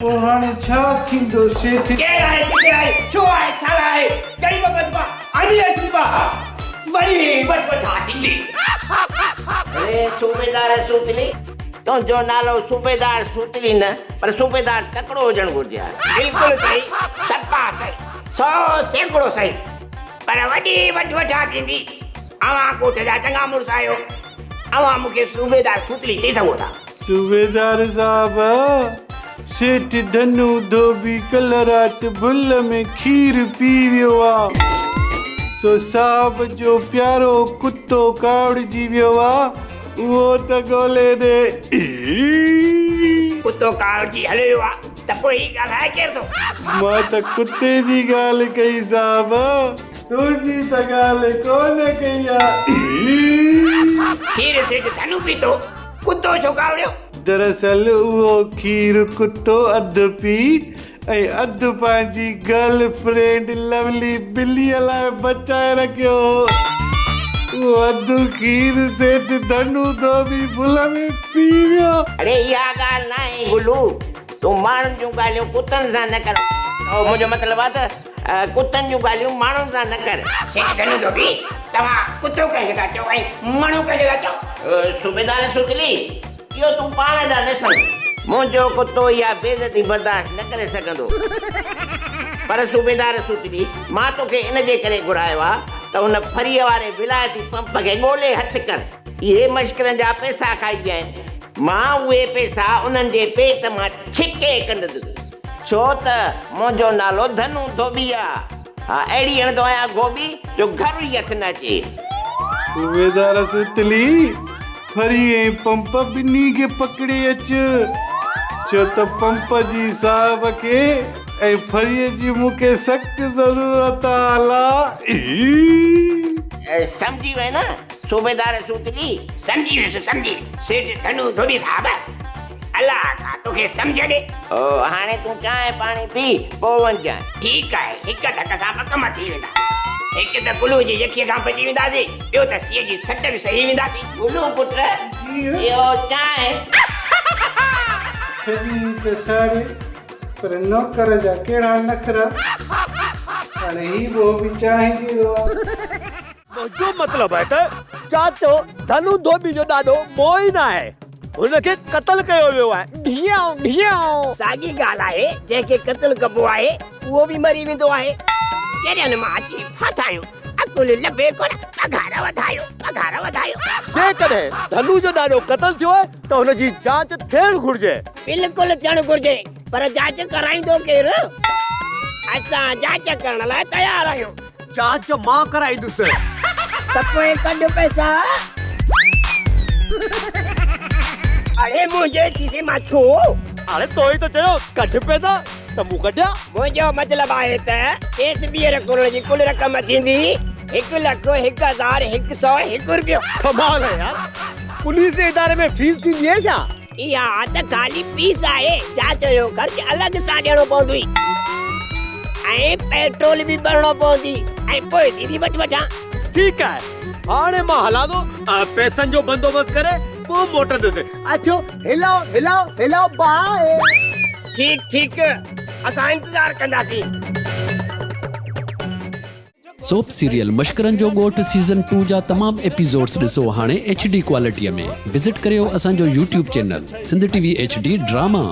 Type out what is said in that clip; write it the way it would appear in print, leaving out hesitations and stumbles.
پوء هاڻي ڇا ٿيندو سيٺ؟ ڪير آهي، ڪٿي آهي، ڇو آهي، ڇا لاء آهي، غريب بدبا، امير چلبا، وري وٺ وٺان ٿيندي. اڙي صوبيدار سوتلي، تنهنجو نالو صوبيدار سوتلي نه پر صوبيدار تڪڙو هجڻ گهرجي ها. بلڪل صحيح، صفا صحيح، 100% صحيح، پر وڏي وٺ وٺان ٿيندي. اوهان ڳوٺ جا چڱا مڙس آهيو، اوهان مون کي صوبيدار سوتلي چئي سگهو ٿا. صوبيدار صاحب، سيٺ ڌنو ڌوٻي ڪلهه رات ڀل ۾ کير پي ويو آ، سو صاحب جو پيارو ڪتو ڪاوڙجي ويو آ، اهو ته ڳولي ڏي. ڪتو ڪاوڙجي هليو ويو آ ته پوء هي ڳالهائي ڪير ٿو؟ مان ته ڪتي جي ڳالهه ڪئي صاحب، تنهنجي ته ڳالهه ڪونه ڪئي آ. کير سيٺ ڌنو پيتو. ڪتو ڇو ڪاوڙيو؟ دراصل اهو کير ڪتو اڌ پي ۽ اڌ پنهنجي گرل فرينڊ لولي ٻليء لاء بچائي رکيو هو. اهو اڌ کير سيٺ ڌنو ڌوٻي ڀل ۾ پي ويو. اڙي اها ڳالهه ناهي گلو، تون ماڻهن جون ڳالهيون ڪتن سان نه ڪر. منهنجو مطلب آهي ته ڪتن جون ڳالهيون ماڻهن سان نه ڪر. سيٺ ڌنو ڌوٻي، توهان ڪتو ڪنهن کي ٿا چئو ۽ ماڻهو ڪنهن کي ٿا چئو؟ صوبيدار سوتلي، اهو تون پاڻ ڏانهن نه سمجهه. منهنجو ڪتو اها بيعزتي برداشت نه ڪري سگهندو. پر صوبيدار سوتلي، مان توکي ان جي ڪري گهرايو آ ته ان ڦريء واري ولايتي پمپ کي ڳولي هٿ ڪر. اهي مشڪرن جا پئسا کائي ويا آهن. مان اهي پئسا انهن جي پيٽ مان ڇڪي ڪڍندس. ڇو ته منهنجو نالو ڌنو ڌوٻي آ. ها اهڙي هڻندو آهيان گوٻي جو گهر ئي هٿ نه اچي. صوبيدار سوتلي، ڦري ۽ پمپ ٻنهي کي پڪڙي اچ. ڇو ته پمپ جي صاحب کي ۽ ڦريء جي مون کي سخت ضرورت آ الا. سمجهي وئين نه صوبيدار سوتلي؟ سمجهي ويس سمجهي سيٺ ڌنو ڌوٻي صاحب. الله ڪا توکي سمجهه ڏي. او هاڻي تون چانهه پاڻي پي پوء وڃجانء. ٺيڪ آهي، هڪ ڌڪ سان ٻه ڪم ٿي ويندا. هڪ ته گلو جي يکيء کان بچي وينداسين، ٻيو ته سيء جي سٽ به سهي وينداسين. گلو پٽ، اهو چانهه. ڇڄي ته ساڙي، پر نوڪر جا ڪهڙا نخرا. هاڻي هي به هو به چانهه جهڙو آ. منهنجو مطلب آهي ته چاچو ڌنو ڌوٻي جو ڏاڏو مئو ئي ناهي. هن کي قتل ڪيو ويو آهي. ڍيئون ڍيئون. ساڳي ڳالهه آهي، جنهن کي قتل ڪبو آهي، اهو به مري ويندو آهي. چرين مان اچي ڦاٿا آهيون، عقل لڀي ڪونه، پگهار وڌايو، پگهار وڌايو. جيڪڏهن ڌنو جو ڏاڏو قتل ٿيو آهي ته هن جي جاچ ٿيڻ گهرجي. بلڪل ٿيڻ گهرجي، پر جاچ ڪرائيندو ڪير؟ اسان جاچ ڪرڻ لاء تيار آهيون. جاچ مان ڪرائيندس. ته پوء ڪڍ پئسا. اڙي منهنجي کيسي مان ڇو؟ هاڻي تو ئي ته چيو ڪڍ پئسا ته مون ڪڍيا. منهنجو مطلب آهي ته ڪيس ٻيهر کولڻ جي ڪل رقم ٿيندي هڪ لک هڪ هزار هڪ سئو هڪ رپيو. ڪمال آهي يار. پوليس جي اداري ۾ فيس ٿيندي آهي ڇا؟ اها ته خالي فيس آهي، جاچ جو خرچ الڳ سان ڏيڻو پوندوئي ۽ پيٽرول به ڀرڻو پوندي ۽ پوء ٿيندي وٺ وٺان. ٺيڪ آهي، هاڻي مان هلان ٿو ۽ پئسن جو بندوبست ڪري پوء موٽندس. اچو هلاء هلاء هلاء باء. ٺيڪ ٺيڪ، اسان انتظار ڪنداسين. سوپ سيريل مشڪرن جو ڳوٺ سيزن ٽو جا تمام ايپيسوڊس ڏسو هاڻي ايڇ ڊي ڪوالٽي ۾ وزٽ ڪريو اسان جو YouTube channel Sindh T V H D drama.